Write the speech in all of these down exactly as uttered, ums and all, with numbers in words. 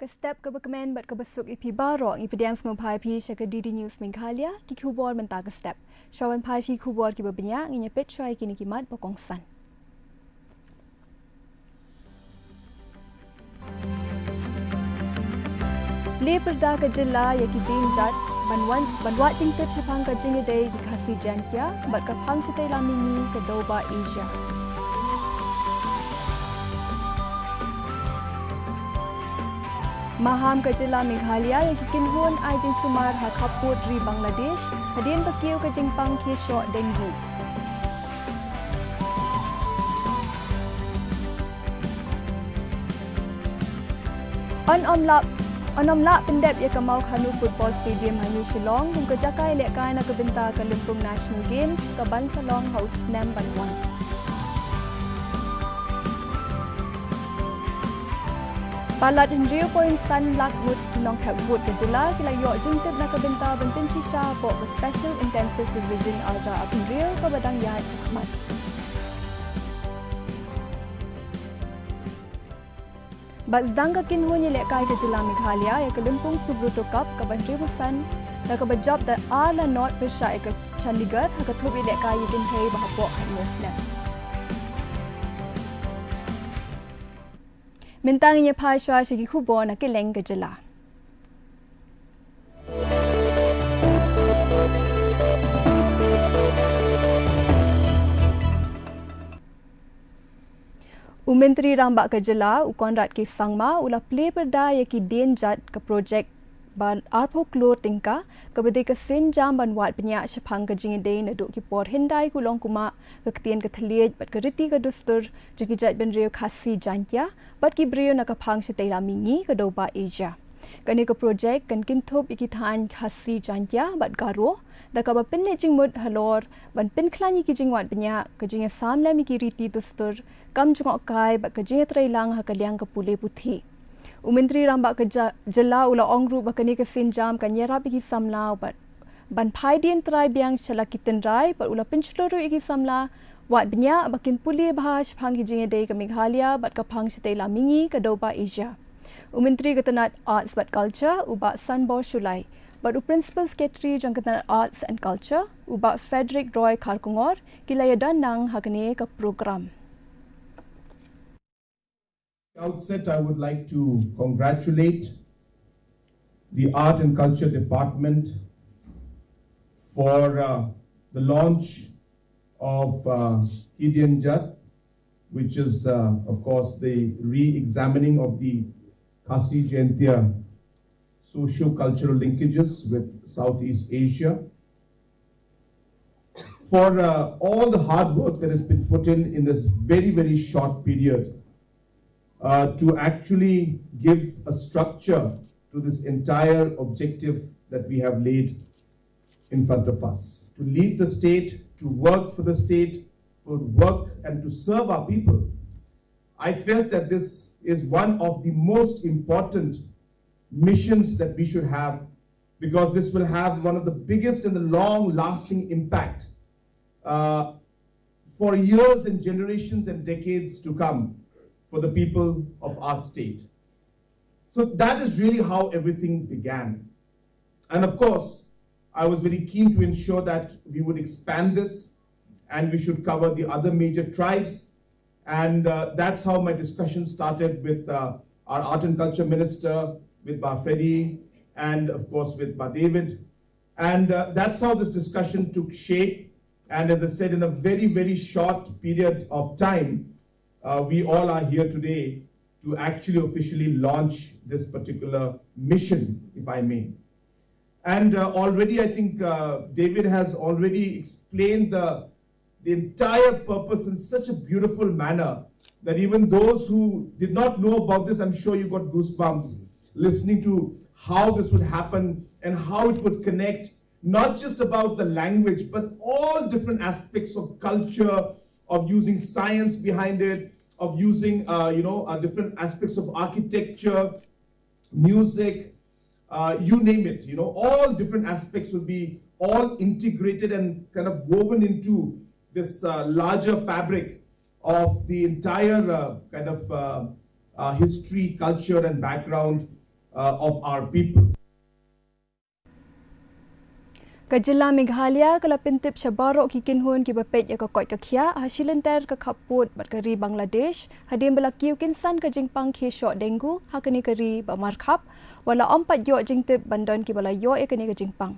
Ka step kaba kmen bad kaba suk ïa phi baroh, ngi pdiang sngewbha ïa phi sha ka D D News Meghalaya, ki khubor mynta ka step. Shuwa ban phai sha ki khubor kiba bniah, ngin ïa peit shuwa ïa kine ki mat ba kongsan. Plie pyrda ka jylla ïa ki dienjat ban wan, ban wad jingtip shaphang ka jingïadei ki Khasi Jaintia bad ka phang shatei lam mihngi ka Dewbah Asia. Maham ka jylla Meghalaya ïa ki kynhun ai jingsumar ha khappud ri Bangladesh hadien ba kiew ka jingpang khie shoh dengue. Yn ym lah, yn ym lah pyndep ïa ka Mawkhanu Football Stadium ha New Shillong kum ka jaka ïalehkai na ka bynta ka lympung National Games kaban sa long ha u snem ban wan. Palat hynriew point san lak ngut ki nongthep vote ka jylla ki la ïoh jingtip na ka bynta ban pynshisha hapoh ka Special Intensive Revision ar hajar arphew hynriew kaba dang ïaid shakhmat. Bad sdang ka kynhun ïalehkai ka jylla Meghalaya ïa ka lympung Subroto Cup kaba hynriewphew san, da kaba jop da ar la nod pyrshah ïa ka Chandigarh ha ka thup ïalehkai ïakynthei ba hapoh ha une u snem. Mynta ngin ïa phai shuwa sha ki khubor na kylleng ka jylla. U Myntri Rangbah ka jylla, u Conrad K Sangma, u la plie pyrda ïa ki dienjat ka projek ba arphew klur tyngka, kaba dei ka sienjam ban wad bniah shaphang ka jingïadei naduh ki por hyndai, ka long kumba ka ktien ka thylliej bad ka riti ka dustur jong ki jaitbynriew Khasi Jaintia bad ki briew na ka phang shatei lam mihngi ka Dewbah Asia. Kane ka projek kan kynthup ïa ki thaiñ Khasi Jaintia bad Garo, da kaba pynleit jingmut halor ban pynkhlaiñ ïa ki jingwad bniah, ka jingïasam lem ïa ki riti dustur, kam jngohkai bad ka jingïatreilang ha ka liang ka pule puthi. U Myntri Rangbah ka ja-, jylla u la ong ruh ba kane ka sienjam kan ïarap ïa ki samla bad ban phai dien trai biang sha la ki tynrai bad u la pynshlur ruh ïa ki samla wad bniah ba kin pule bha shaphang ki jingïadei ka Meghalaya bad ka phang shatei lam mihngi ka Dewbah Asia. U Myntri ka tnat Arts bad Culture, u Bah Sanbor Shullai, bad u Principal Secretary jong ka tnat Arts and Culture, u Bah Frederick Roy Kharkongor, ki la ïadon nang ha kane ka program. Outset, I would like to congratulate the Art and Culture Department for, uh, the launch of, uh, Ki Dienjat, which is, uh, of course, the re-examining of the Khasi Jaintia socio-cultural linkages with Southeast Asia, for, uh, all the hard work that has been put in in this very, very short period, uh, to actually give a structure to this entire objective that we have laid in front of us. To lead the state, to work for the state, to work and to serve our people. I felt that this is one of the most important missions that we should have, because this will have one of the biggest and the long-lasting impact, uh, for years and generations and decades to come for the people of our state. So that is really how everything began. And of course, I was very keen to ensure that we would expand this and we should cover the other major tribes. And, uh, that's how my discussion started with, uh, our art and culture minister, with Bah Freddy, and of course with Bah David. And, uh, that's how this discussion took shape. And as I said, in a very, very short period of time, uh, we all are here today to actually officially launch this particular mission, if I may. And, uh, already, I think, uh, David has already explained the, the entire purpose in such a beautiful manner that even those who did not know about this, I'm sure you got goosebumps listening to how this would happen and how it would connect, not just about the language, but all different aspects of culture, of using science behind it, of using, uh, you know, uh, different aspects of architecture, music, uh, you name it, you know, all different aspects will be all integrated and kind of woven into this, uh, larger fabric of the entire, uh, kind of, uh, uh, history, culture, and background uh, of our people. Ka jylla Meghalaya ka la pyntip sha baroh ki kynhun kiba peit ïa ka koit ka khiah ha shilynter ka khappud bad ka ri Bangladesh hadien ba la kiew kynsan ka jingpang khie shoh dengue ha kane ka ri ba markhap, wat la ym pat ïoh jingtip ban don kiba la ïoh ïa kane ka jingpang.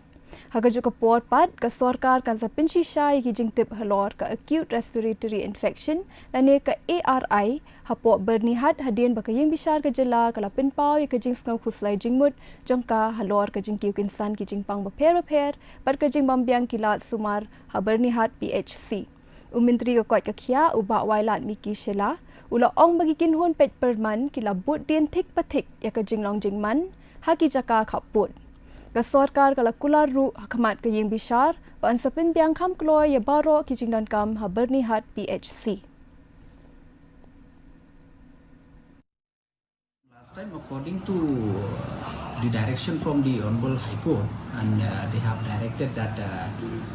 Ha kajuh ka por pat ka sorkar kan sa pynshisha ïa ki jingtip halor ka acute respiratory infection lane ka A R I hapoh Byrnihat hadien ba ka ïingbishar ka jylla ka la pynpaw ïa ka jingsngew khuslai jingmut jong ka halor ka jingkiew kynsan ki jingpang bapher bapher bad ka jingbym biang ki lad sumar ha Byrnihat P H C. U Myntri ka koit ka khiah u Bah Wailadmiki Shylla u la ong ba ki kynhun peit pyrman ki la bud dien thik pa thik ïa ka jinglong jingman ha ki jaka khappud. Ka sorkar ka la kular ruh ha khmat ka ïingbishar ba yn sa pynbiang kham kloi ïa baroh ki jingdonkam ha Byrnihat P H C. Last time, according to uh, the direction from the Honorable High Court, and uh, they have directed that uh,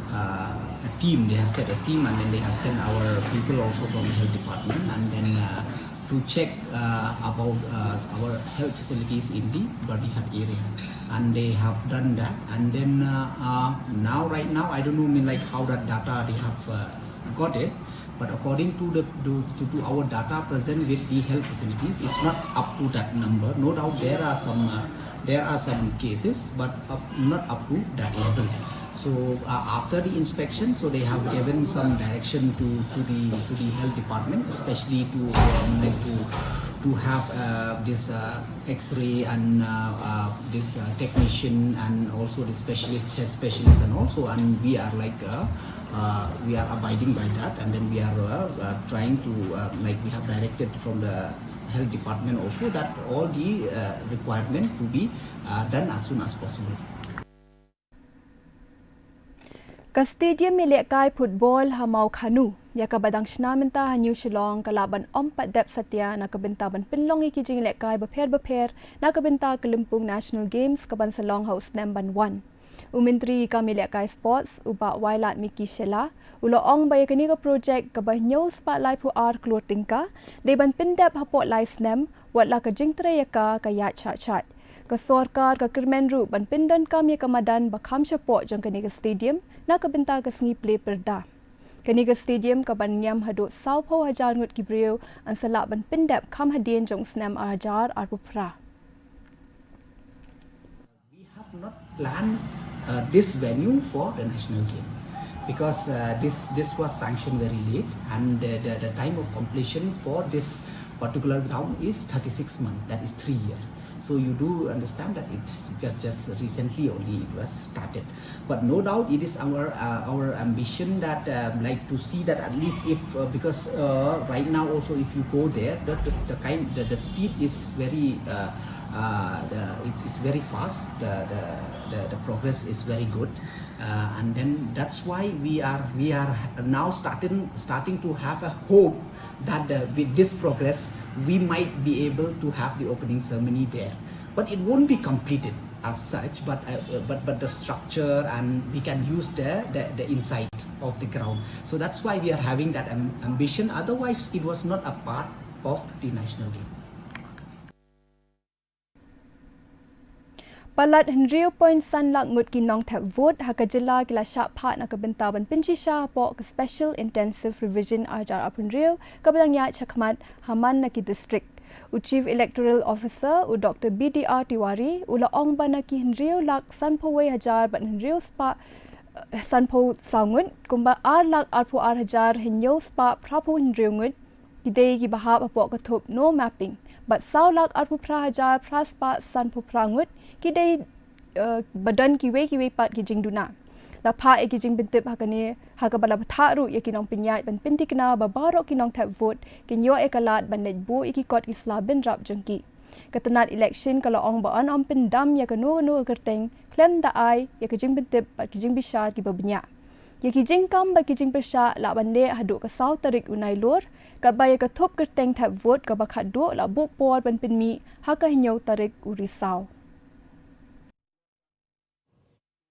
uh, a team, they have set a team, and then they have sent our people also from the health department, and then uh, to check uh, about uh, our health facilities in the Byrnihat area. And they have done that, and then uh, uh, now, right now, I don't know, I mean, like, how that data they have uh, got it, but according to the to, to, to our data present with the health facilities, it's not up to that number. No doubt there are some uh, there are some cases, but up, not up to that level. So uh, after the inspection, so they have given some direction to, to the to the health department, especially to um, like to to have uh, this uh, X-ray and uh, uh, this uh, technician and also the specialist, chest specialist, and also, and we are like uh, uh, we are abiding by that, and then we are uh, uh, trying to uh, like we have directed from the health department also that all the uh, requirement to be uh, done as soon as possible. Ka stadium ïalehkai football ha Mawkhanu ïa kaba dang shna mynta ha New Shillong ka lah ban ym pat dep satia na ka bynta ban pynlong ïa ki jingïalehkai bapher bapher na ka bynta ka lympung National Games ka ban sa long ha u snem ban wan. U Myntri kam ïalehkai Sports u Bah Wailadmiki Shylla u la ong ba ïa kane ka projek kaba hynñiew spah laiphew ar klur tyngka dei ban pyndep hapoh lai snem, wat la ka jingtrei ïa ka ka ïaid shah shah. Ka sorkar ka kyrmen ruh ban pyndonkam ïa ka madan ba kham shapoh jong kane ka stadium na ka bynta ka sngi plie pyrda. Kane ka stadium ka ban niam haduh sawphew hajar ngut ki briew yn sa lah ban pyndep kham hadien jong u snem ar hajar arphew phra. We have not planned uh, this venue for the national game because uh, this this was sanctioned very late, and the, the, the time of completion for this particular ground is thirty-six months, that is three years. So you do understand that it's just just recently only it was started. But no doubt it is our uh, our ambition that uh, like to see that at least if uh, because uh, right now also if you go there, the, the, the kind the, the speed is very uh, uh, the, it's, it's very fast. The, the, the, the progress is very good. Uh, and then that's why we are we are now starting starting to have a hope that uh, with this progress we might be able to have the opening ceremony there. But it won't be completed as such, but uh, uh, but but the structure, and we can use the, the the inside of the ground. So that's why we are having that um, ambition. Otherwise, it was not a part of the national game. Palat hynriew point san lak ngut ki nongthep vote ha ka jylla ki la shah phah na ka bynta ban pynshisha hapoh ka Special Intensive Revision ar hajar arphew hynriew kaba dang ïaid shakhmat ha man na ki district. U Chief Electoral Officer u Doctor B D R Tiwari u la ong ba na ki hynriew lak sanphew wei hajar bad hynriew spah eh, sanphew saw ngut, kumba ar lak arphew ar hajar hynñiew spah phraphew hynriew ngut ki dei kiba hap hapoh ka thup no mapping, bad saw lak arphew phra hajar phra spah sanphew phra ngut ki dei eh, ba don kiwei kiwei pat ki jingduna. La phah ïa ki jingpyntip ha kane ha kaba la bthah ruh ïa ki nongpynïaid ban pynthikna ba baroh ki nongthep vote kin ïoh ïa ka lad ban leit buh ïa ki kot ki sla bynrap jong ki. Ka tnat election ka la ong ba yn ym pyndam ïa kano kano ka kyrteng khlem da ai ïa ka jingpyntip bad ki jingbishar kiba bniah. Ïa ki jingkam bad ki jingpyrshah lah ban leh haduh ka saw tarik u Nailur, katba ïa ka thup kyrteng thep vote kaba khatduh lah buh por ban pynmih ha ka hynñiew tarik u Risaw.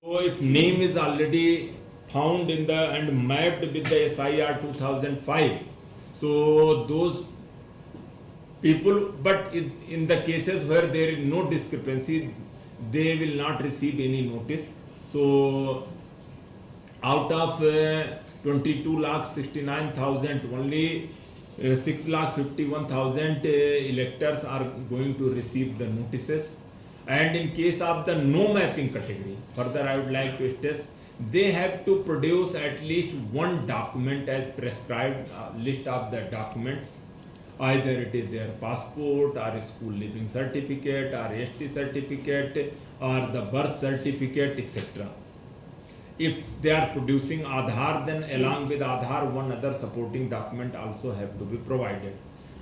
So if name is already found in the and mapped with the S I R two thousand five, so those People, but in, in the cases where there is no discrepancy, they will not receive any notice. So, out of uh, twenty-two lakh sixty-nine thousand, only uh, six lakh fifty-one thousand uh, electors are going to receive the notices. And in case of the no mapping category, further I would like to stress, they have to produce at least one document as prescribed, uh, list of the documents. Either it is their passport, or school leaving certificate, or S T certificate, or the birth certificate, et cetera. If they are producing Aadhaar, then along with Aadhaar, one other supporting document also have to be provided.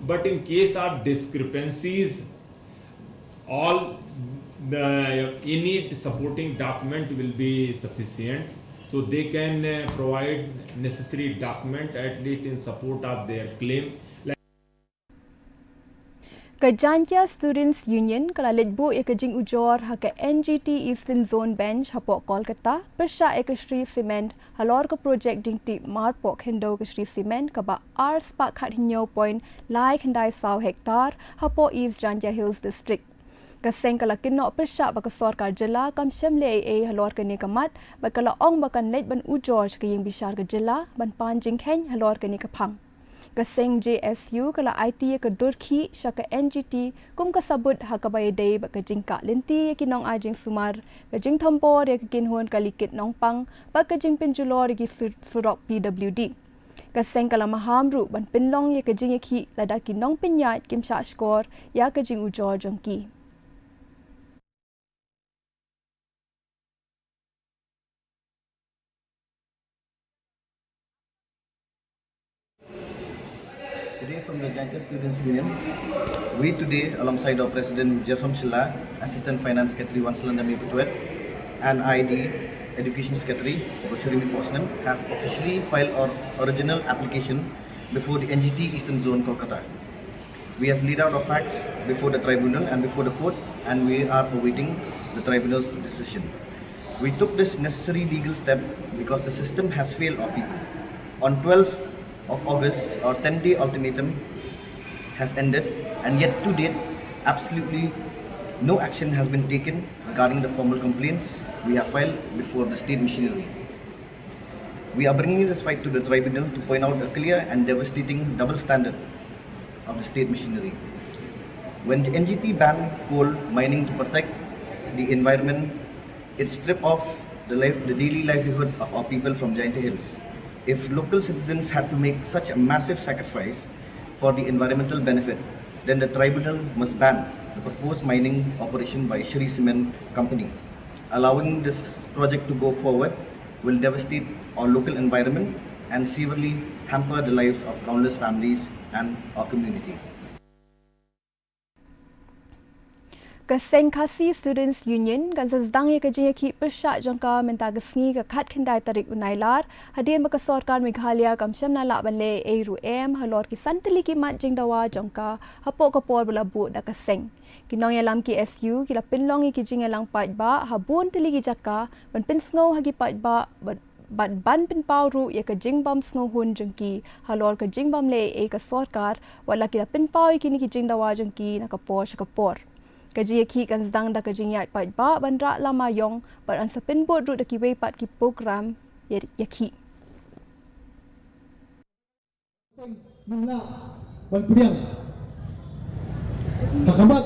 But in case of discrepancies, all the any supporting document will be sufficient, so they can uh, provide necessary document at least in support of their claim. Ka Jaintia Students Union ka la leit buh ïa ka jingujor ha ka N G T Eastern Zone Bench hapoh Kolkata pyrshah ïa ka Shree Cement halor ka project jingtip marpoh khyndew ka Shree Cement kaba ar spah khathynñiew point lai khyndai saw hektar hapoh East Jaintia Hills District. Ka seng ka la kynnoh pyrshah ba ka sorkar jylla kam shym leh ei ei halor kane ka mat bad ka la ong ba kan leit ban ujor sha ka ïing bishar ka jylla ban pan jingkheiñ halor kane ka phang. Ka seng J S U ka la aiti ïa ka dur khih sha ka N G T kum ka sabut ha kaba ïadei bad ka jingkah lynti ïa ki nongai jingsumar, ka jingthombor ïa ka kynhun kali kit nongpang bad ka jingpynjulor ïa ki surok P W D. Ka seng ka la maham ruh ban pynlong ïa ka jingïakhih lada ki nongpynïaid kim shah shkor ïa ka jingujor jong ki. Today from the Jaintia Students Union, we today alongside our President Jersom Shylla, Assistant Finance Secretary Wansalan Dame Putuet, and I the Education Secretary Bochurimi Posnem have officially filed our original application before the N G T Eastern Zone Kolkata. We have laid out our facts before the tribunal and before the court, and we are awaiting the tribunal's decision. We took this necessary legal step because the system has failed our people. On twelfth of August, our ten-day ultimatum has ended, and yet to date, absolutely no action has been taken regarding the formal complaints we have filed before the state machinery. We are bringing this fight to the tribunal to point out a clear and devastating double standard of the state machinery. When the N G T banned coal mining to protect the environment, it stripped off the, life, the daily livelihood of our people from Jaintia Hills. If local citizens had to make such a massive sacrifice for the environmental benefit, then the tribunal must ban the proposed mining operation by Shree Cement Company. Allowing this project to go forward will devastate our local environment and severely hamper the lives of countless families and our community. Ka Seng Khasi Students Union kan sa sdang ïa ka jingïakhih pyrshah jong ka mynta ka sngi ka khatkhyndai tarik u Nailar, hadien ba ka sorkar Meghalaya kam shym la lah ban leh ei ruh em halor ki san tylli ki mat jingdawa jong ka hapoh ka por ba la buh da ka seng. Ki nongïalam ki S U ki la pynlong ïa ki jingïalang paidbah ha bun tylli ki jaka ban pynsngew ha ki paidbah bad, bad ban pynpaw ruh ïa ka jingbym sngewhun jong ki halor ka jingbym leh ei ei ka sorkar, wat la ki la pynpaw ïa kine ki jingdawa jong ki na ka por sha ka por. Ka jingïakhih kan sdang da ka jingïaid paidbah ban rah lama ïong bad yn sa pynbud ruh da kiwei pat ki program ïa, ïakhih. Nang lah ban pdiang ha ka mat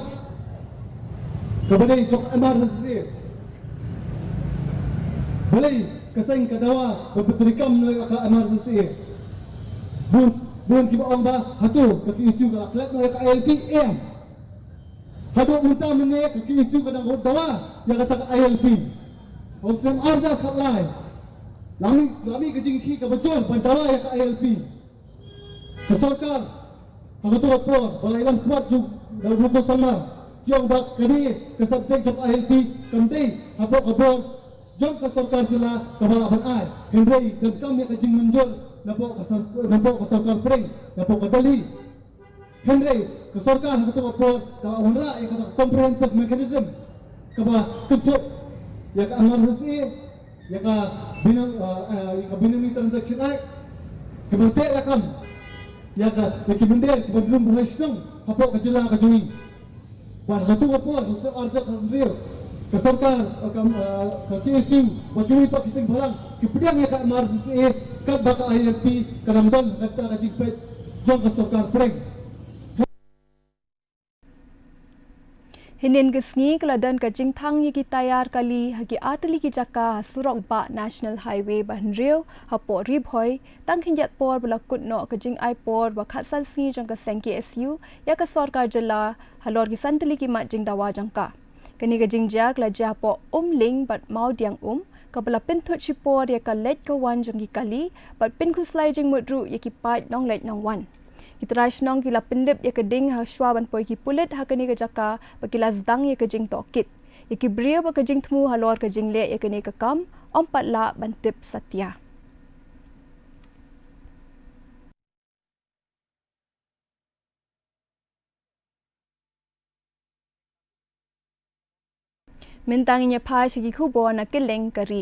kaba dei jong ka M R S S A. Balei ka seng ka dawa ban pyntreikam noh ïa ka M R S S A? Bun, bun kiba ong ba hato ka K S U ka la klet noh ïa ka I L P? Em. Haduh mynta mynne ka K S U ka dang dawa ïa kata ka I L P. Ha u snem arhajar khatlai la mih, la mih ka jingïakhih kaba jur ban dawa ïa ka I L P. Ka sorkar ha kato ka por ba la ïalam khmat jong u Mukul Sangma, ki ong ba kane ka subject jong ka I L P kam dei hapoh ka bor jong ka sorkar jylla kaba lah ban ai, hynrei donkam ïa ka jingmynjur napoh ka sor-, napoh ka sorkar pdeng, napoh ka Delhi. Hynrei ka sorkar ha kato ka por ka la wanrah ïa kata ka comprehensive mechanism kaba kynthup ïa ka M R S S A, ïa ka Benam-, ah, ah, ïa ka Benami Transaction Act, kaba teh lakam Ïa ka, ïa ki mynder kiba drum bha shnong hapoh ka jylla ka jong ngi. Bad ha kato ka por, ka sorkar, ka sorkar, ka, ka K S U, bad kiwei pat ki seng bhalang ki pdiang ïa ka M R C C A katba ka I L P ka dang don ha kata ka jingpeit jong ka sorkar pdeng. Hynnin ka sngi ka la don ka jingthang ïa ki tayar kali ha ki artylli ki jaka ha surok bah National Highway ba hynriew hapoh Ri Bhoi, tang khyndiat por ba la kut noh ka jingai por ba khatsan sngi jong ka seng K S U ïa ka sorkar jylla halor ki san tylli ki mat jingdawa jong ka. Kane ka jingjia ka la jia hapoh Umling bad Mawdiangum, kaba la pynthut shipor ïa ka leit ka wan jong ki kali bad pynkhuslai jingmut ruh ïa ki paid nongleit nongwan. Ki trai shnong ki la pynlip ïa ka ding ha shuwa ban poi ki pulit ha kane ka jaka, ba ki la sdang ïa ka jingtohkit. Ïa ki briew ba ka jingthmu halor ka jingleh ïa kane ka kam ym pat lah ban tip satia. Mynta ngin ïa phai sha ki khubor na kylleng ka ri.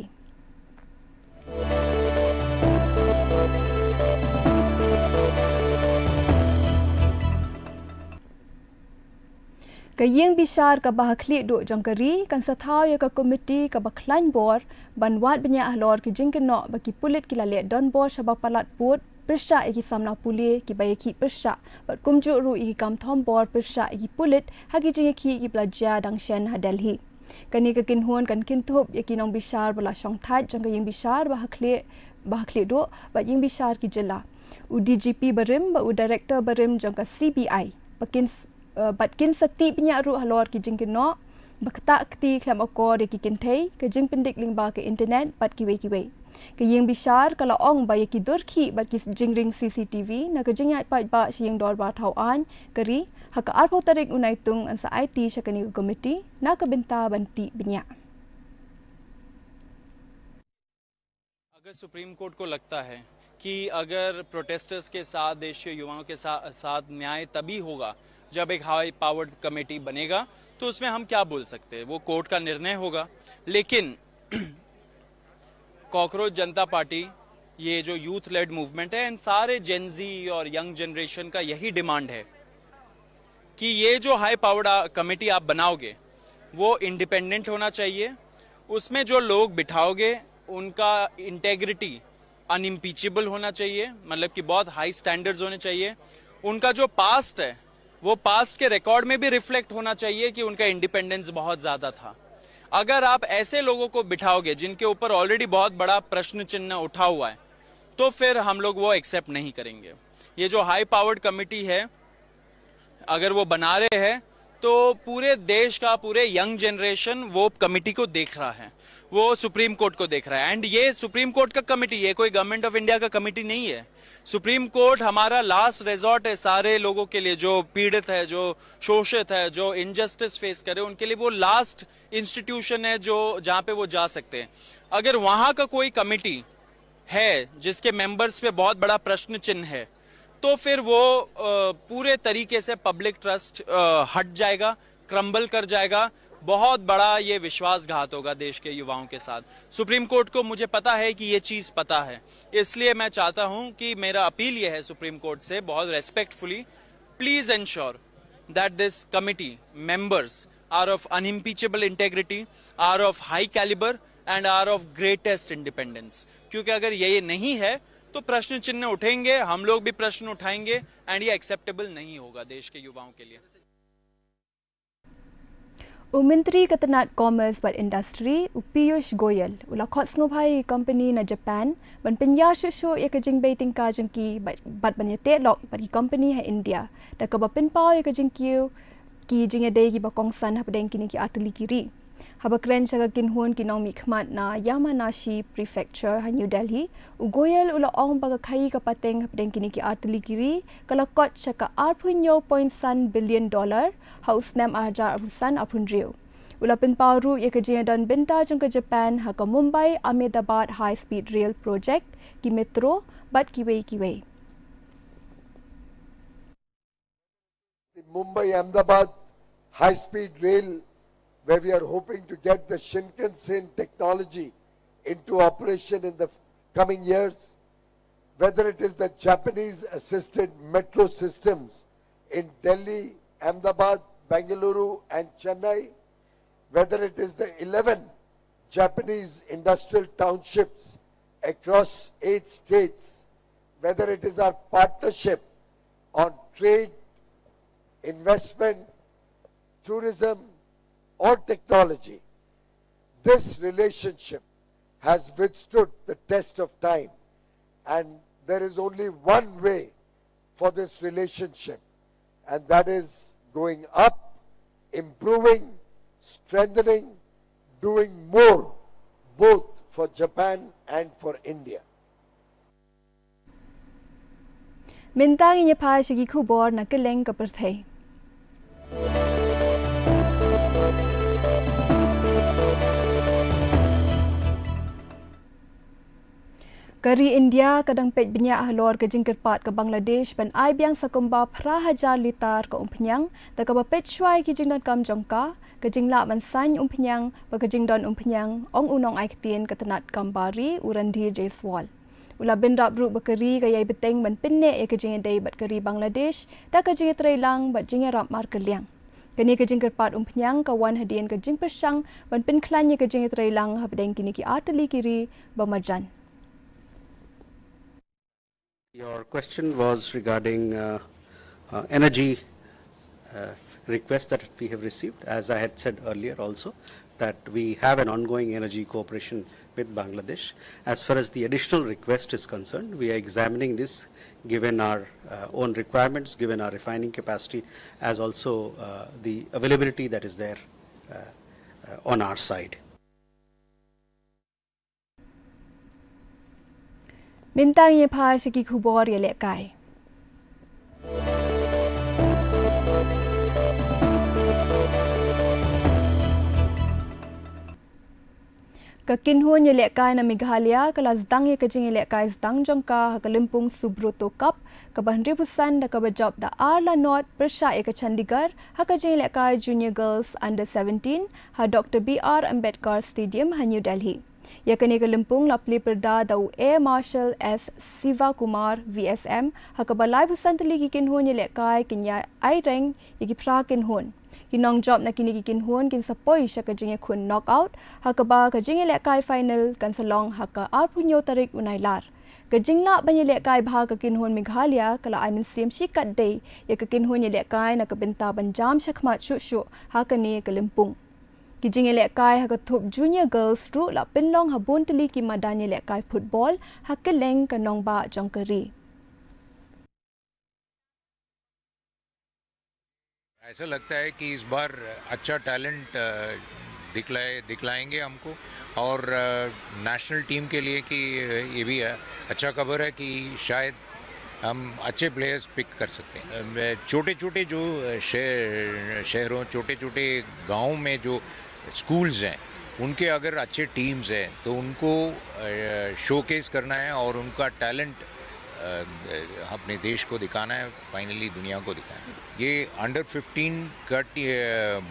Ka ïing bishar kaba ha khlieh duh jong ka ri kan sa thaw ïa ka komiti kaba khlaiñ bor ban wad bniah halor ki jingkynnoh ba ki pulit ki la leh donbor shaba palat vote pyrshah ïa ki samla pule kiba ïakhih pyrshah bad kumjuh ruh ïa ki kam thombor pyrshah ïa ki pulit ha ki jingïakhih kiba la jia dang shen ha Delhi. Kane ka kynhun kan kynthup ïa ki nongbishar ba la shong thait jong ka ïing bishar ba ha khlieh, ba ha khlieh duh bad ïing bishar ki jylla, u D G P barim bad u Director barim jong ka C B I, ba kin s-, eh, bad kin sa tih bniah ruh halor ki jingkynnoh ba ktah kti khlem akor ïa ki kynthei, ka jingpyndik lyngba ka internet bad kiwei kiwei. Ka ïing bishar ka la ong ba ïa ki dur khih bad ki jingring C C T V na ka jingïaid paidbah sha ïing dorbar thaw aiñ ka ri ha ka arphew tarik u Naitung yn sa aiti sha kane ka komiti na ka bynta ban tih bniah. अगर सुप्रीम कोर्ट को लगता है कि अगर प्रोटेस्टर्स के साथ, देश के युवाओं के सा-, साथ न्याय तभी होगा जब एक हाई पावर्ड कमेटी बनेगा, तो उसमें हम क्या बोल सकते हैं? वो कोर्ट का निर्णय होगा। लेकिन कॉकरोच जनता पार्टी, ये जो यूथ लेड मूवमेंट है, इन सारे जेन ज़ी और यंग जनरेशन का यही डिमांड है कि ये जो हाई पावर्ड, आ, कमेटी आप बनाओगे, वो इंडिपेंडेंट होना चाहिए। उसमें जो लोग बिठाओगे, उनका इंटेग्रिटी अनइम्पीचेबल होना चाहिए, मतलब कि बहुत हाई स्टैंडर्ड्स होने चाहिए। उनका जो पास्ट है, वो पास्ट के रिकॉर्ड में भी रिफ्लेक्ट होना चाहिए कि उनका इंडिपेंडेंस बहुत ज़्यादा था। अगर आप ऐसे लोगों को बिठाओगे जिनके ऊपर ऑलरेडी बहुत बड़ा प्रश्न चिन्ह उठा हुआ है, तो फिर हम लोग वो एक्सेप्ट नहीं करेंगे। ये जो हाई पावर्ड कमेटी है, अगर वो बना रहे हैं, तो पूरे देश का, पूरे यंग जनरेशन वो कमेटी को देख रहा है, वो सुप्रीम कोर्ट को देख रहा है। एंड ये सुप्रीम कोर्ट का कमेटी, ये कोई गवर्नमेंट ऑफ इंडिया का कमेटी नहीं है। सुप्रीम कोर्ट हमारा लास्ट रिजॉर्ट है सारे लोगों के लिए, जो पीड़ित है, जो शोषित है, जो इनजस्टिस फेस करे, उनके लिए वो लास्ट इंस्टीट्यूशन है जो, जहाँ पे वो जा सकते हैं। अगर वहाँ का कोई कमेटी है जिसके मेंबर्स पे बहुत बड़ा प्रश्न चिन्ह है, तो फिर वो, अ, पूरे तरीके से पब्लिक ट्रस्ट, अ, हट जाएगा, क्रम्बल कर जाएगा। बहुत बड़ा ये विश्वासघात होगा देश के युवाओं के साथ। सुप्रीम कोर्ट को, मुझे पता है कि ये चीज़ पता है, इसलिए मैं चाहता हूँ कि मेरा अपील ये है सुप्रीम कोर्ट से, बहुत रेस्पेक्टफुली, please ensure that this committee members are of unimpeachable integrity, are of high caliber and are of greatest independence। क्योंकि अगर ये, ये नहीं है, तो प्रश्न चिन्ह उठेंगे, हम लोग भी प्रश्न उठाएंगे, एंड ये एक्सेप्टेबल नहीं होगा देश के युवाओं के लिए। U Myntri ka tnat Commerce bad Industry, u Piyush Goyal, u la khot sngewbha ïa ki company na Japan ban pynïar shuh shuh ïa ka jingbei tyngka jong ki bad, bad ban ïateh lok bad ki company ha India, da kaba pynpaw ïa ka jingkiew ki jingïadei kiba kongsan hapdeng kine ki artylli ki ri. Haba kren sha ka kynhun ki nongmihkhmat na Yamanashi Prefecture ha New Delhi, u Goyal u la ong ba ka khaii ka pateng hapdeng kine ki artylli ki ri ka la kot sha ka arphew hynñiew point san billion dollar ha u snem ar hajar arphew san arphew hynriew. U la pynpaw ruh ïa ka jingïadon bynta jong ka Japan ha ka Mumbai Ahmedabad High Speed Rail Project, ki metro bad kiwei kiwei. The Mumbai Ahmedabad high speed rail, where we are hoping to get the Shinkansen technology into operation in the coming years. whether it is the Japanese assisted metro systems in Delhi, Ahmedabad, Bengaluru, and Chennai, whether it is the eleven Japanese industrial townships across eight states, whether it is our partnership on trade, investment, tourism, or technology, this relationship has withstood the test of time, and there is only one way for this relationship, and that is going up, improving, strengthening, doing more, both for Japan and for India. Mynta ngin ïa phai sha ki khubor na kylleng ka pyrthei. Ka ri India ka dang peit bniah halor ka jingkyrpad ka Bangladesh ban ai biang sa kumba phra hajar litar ka umphniang, da kaba peit shuwa ïa ki jingdonkam jong ka, ka jinglah ban saiñ umphniang, bad ka jingdon umphniang, ong u nongai ktien ka tnat kam bar ri u Randhir Jaiswal. U la bynrap ruh ba ka ri ka ïai bteng ban pynneh ïa ka jingïadei bad ka ri Bangladesh da ka jingïatreilang bad jingïarap markylliang. Kane ka jingkyrpad umphniang ka wan hadien ka jingpyrshang ban pynkhlaiñ ïa ka jingïatreilang hapdeng kine ki artylli ki ri ba marjan. Your question was regarding uh, uh, energy uh, request that we have received. As I had said earlier also, that we have an ongoing energy cooperation with Bangladesh. As far as the additional request is concerned, we are examining this given our uh, own requirements, given our refining capacity, as also uh, the availability that is there uh, uh, on our side. Mynta ngin ïa phai sha ki khubor ïalehkai. Ka kynhun ïalehkai na Meghalaya ka la sdang ïa ka jingïalehkai sdang jong ka ha ka lympung Subroto Cup kaba hynriewphew san da kaba jop da ar la nod pyrshah ïa ka Chandigarh ha ka jingïalehkai Junior Girls Under seventeen ha Doctor B R Ambedkar Stadium ha New Delhi. Ïa kane ka lympung la plie pyrda da u Air Marshal S Sivakumar V S M ha kaba laiphew san tylli ki kynhun ïalehkai kin ïa ai reng ïa ki phra kynhun. Ki nongjop na kine ki kynhun kin sa poi sha ka jingïakhun knockout ha kaba ka jingïalehkai final kan sa long ha ka arphew hynñiew tarik u Nailar. Ka jinglah ban ïalehkai bha ka kynhun Meghalaya ka la ai mynsiem shikatdei ïa ka kynhun ïalehkai na ka bynta ban jam shakhmat shuh shuh ha kane ka lympung. Ki jingïalehkai ha ka thup Junior Girls ruh la pynlong ha bun tylli ki madan ïalehkai football ha kylleng ka nongbah jong ka ri. ऐसा लगता है कि इस बार अच्छा टैलेंट दिखलाए दिखलाएंगे हमको और नेशनल टीम के लिए कि ये भी अच्छा खबर है कि शायद हम अच्छे प्लेयर्स पिक कर सकते हैं। छोटे छोटे जो शहरों, छोटे छोटे गाँव में जो स्कूल्स हैं, उनके अगर अच्छे टीम्स हैं तो उनको शोकेस करना है और उनका टैलेंट अपने देश को दिखाना है, फाइनली दुनिया को दिखाना है। ये अंडर फिफ्टीन का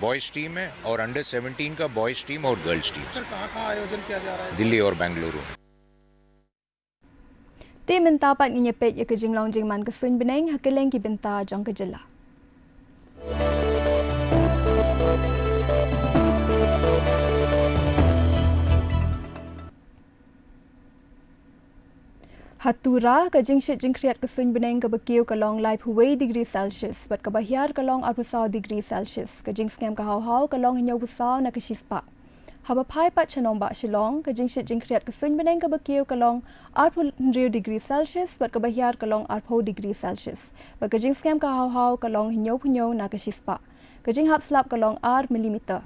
बॉयज़ टीम है और अंडर सेवनटीन का बॉयज़ टीम और गर्ल्स टीम। सर, कहाँ कहाँ आयोजन किया जा रहा है? दिल्ली और बेंगलुरु में। Te mynta pat ngin ïa peit ïa ka jinglong jingman ka suiñ bneng ha kylleng ki bynta jong ka jylla. Ha Tura, ka jingshit jingkhriat ka suiñ bneng kaba kiew ka long laiphew wei degree Celsius bad kaba hiar ka long arphew saw degree Celsius. Ka jingsngem ka hawhaw ka long hynñiewphew saw na ka shispah. Haba phai pat sha nongbah Shillong, ka jingshit jingkhriat ka suiñ bneng kaba kiew ka long arphew hynriew degree Celsius bad kaba hiar ka long arphew degree Celsius. Bad ka jingsngem ka hawhaw ka long hynñiewphew hynñiew na ka shispah. Ka jinghap slap ka long ar millimeter.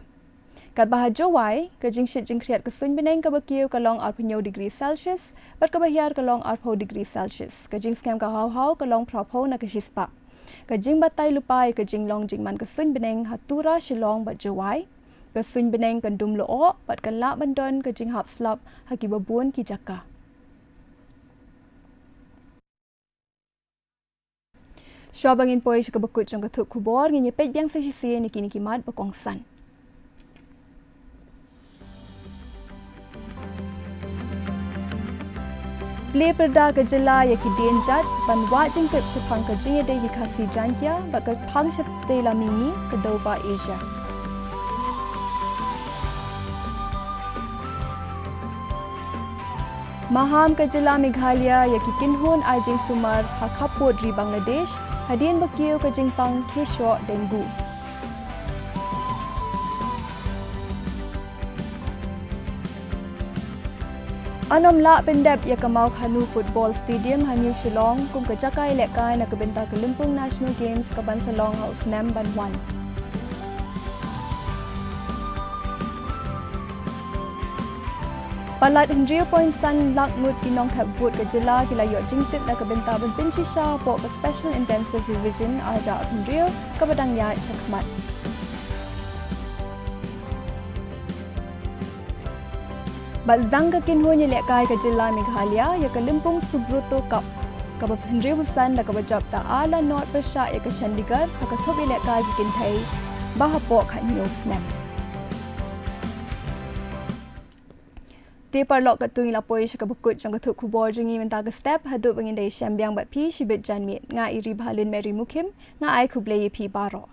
Katba ha Jowai, ka jingshit jingkhriat ka suiñ bneng kaba kiew ka long arphew hynñiew degree Celsius bad kaba hiar ka long arphew degree Celsius. Ka jingsngem ka hawhaw ka long phraphew na ka shispah. Ka jingbatai lypa ïa ka jinglong jingman ka suiñ bneng ha Tura, Shillong bad Jowai. Ka suiñ bneng kan dum lyoh bad kan lah ban don ka jinghap slap ha kiba bun ki jaka. Shuwa ba ngin poi sha kaba kut jong ka thup khubor, ngin ïa peit biang sa shisien ïa kine ki mat ba kongsan. Plie pyrda ka jylla ïa ki dienjat ban wad jingtip shaphang ka jingïadei ki Khasi Jaiñtia bad ka phang shatei la mihngi ka Dewbah Asia. Maham ka jylla Meghalaya ïa ki kynhun ai jingsumar ha khappud ri Bangladesh, hadien ba kiew ka jingpang khie shoh dengue. Yn ym lah pyndep ïa ka Mawkhanu Football Stadium ha New Shillong kum ka jaka ïalehkai na ka bynta ka lympung National Games ka ban sa long ha u snem ban wan. Palat hynriew point san lak ngut ki nongthep vote ka jylla ki la ïoh jingtip na ka bynta ban pynshisha hapoh ka Special Intensive Revision ar hajar arphew hynriew kaba dang ïaid shakhmat. Bad sdang ka kynhun ïalehkai ka jylla Meghalaya ïa ka lympung Subroto Cup kaba hynriew san da kaba jop da ar la nod pyrshah ïa ka Chandigarh ha ka thup ïalehkai ki kynthei ba hapoh khatñiew snem. Te paralok, katto ngi la poi sha kaba kut jong ka thup khubor jong ngi mynta ka step. Haduh ba ngin da ïashem biang bad phi shibit janmiet, nga i Ribhalin Mary Mukhim, nga ai khublei ïa phi baroh.